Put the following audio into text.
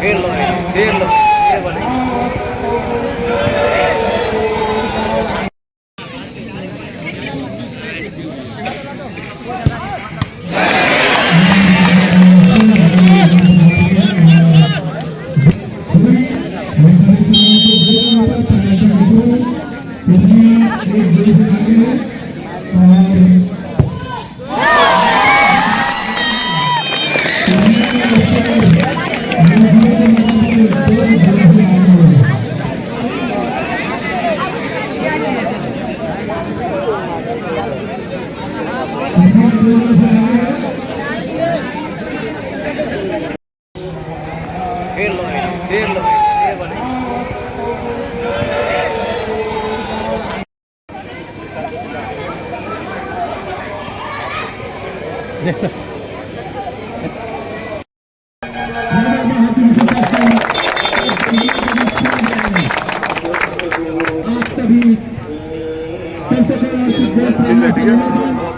घेर लो, घेर लो, ये वाले। घेर लो, घेर लो, ये वाले। आप सभी दर्शकों और फुटबॉल प्रेमियों से निवेदन।